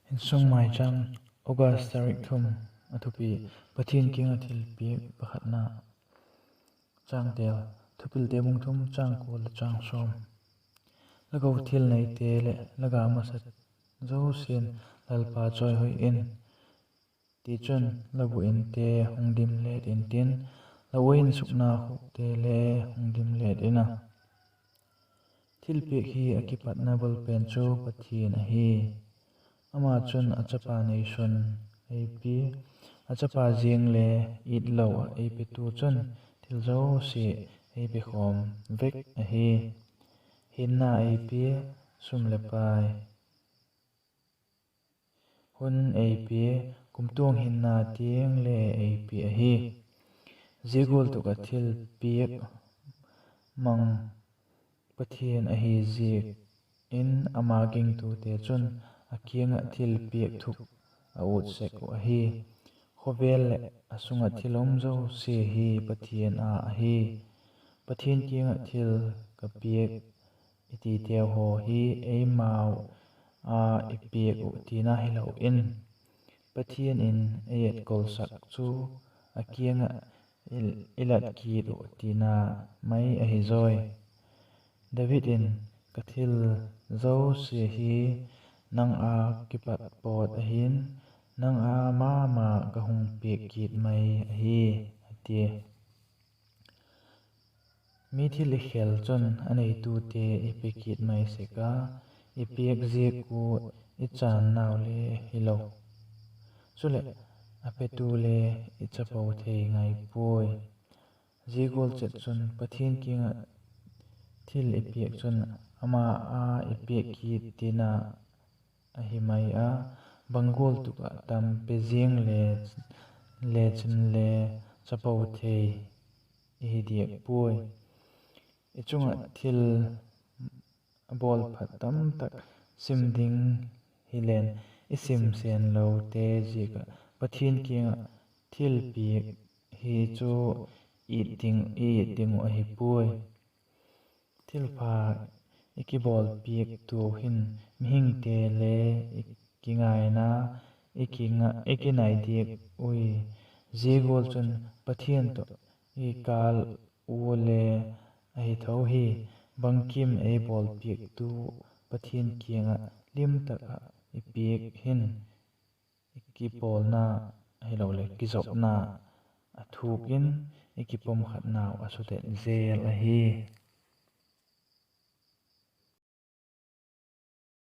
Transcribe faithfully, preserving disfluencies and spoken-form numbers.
Insung Maicham, August tarik thum. A thupi: Pathian kiang ah thilpiak pakhatna. Changtel: Thupilte bung thum, chang kua le chang sawm. La go thil neite leh la ga masa zosia'n Lalpa chawihoi in; tichun, la bu inte hung dim let intin, la uain sukna khukte le hung dim let in a. Thilpiak hi a kipatna bul pen chu Pathian ahi. Ama chun a chapa neisun ei pia, a chapa ziang le it lo ah ei petu chun thil zosia ei pekhawm vek ahi. Hinna ei pia, sum leh pai, hun ei pia, kumtuang hinna tiang le ei pia ahi. Zia gual tuk ah thilpiak mang Pathian ahi ziak in ama gingtute chun a kiang ah thilpiak thuk a ut sek uh ahi. Khawvel leh a sung ah thil um zosia hi Pathian â ahi. Pathian kiang ah thil ka piak i titeu haw hi eimau â i piak uh tina hilo in, Pathian in ei etkolsak chu a kiang ah i lat kit uh tina mai ahi zawi. David in, Ka thil zosia hi nang â kipat pawt ahi'n, nang â ma ma ka hung piak kit mai ahi, a tia. Mi thil i khel chun a neitute i pe kit mai sek a, i piak ziak ua i channau le hilo. Chuleh, a petu le i chapo thei ngai puai. Zia gual chet chun Pathian kiang ah thil i piak chun ama â i piak kit tina ahi mai a, bang gual tuk ah tam pe ziang le, le chin le chapo thei i hi diak puai. I chung ah thil bawl phat tamtak sim ding hile'n, i sim senlote ziak ah Pathian kiang ah thilpiak hi chu i it ding uh ahi puai. Thilpha i kibawlpiak tua hin mihingte le i kingaina, i kinai diak ui. Zia gual chun Pathian tawh i kâl ua le ahi tho hi. Bangkim ei bawlpiaktu Pathian kiang ah lim tak ah i piak hin i kipawlna ahiloleh kizopna a thuk in i kipumkhatnau a sudet zel ahi.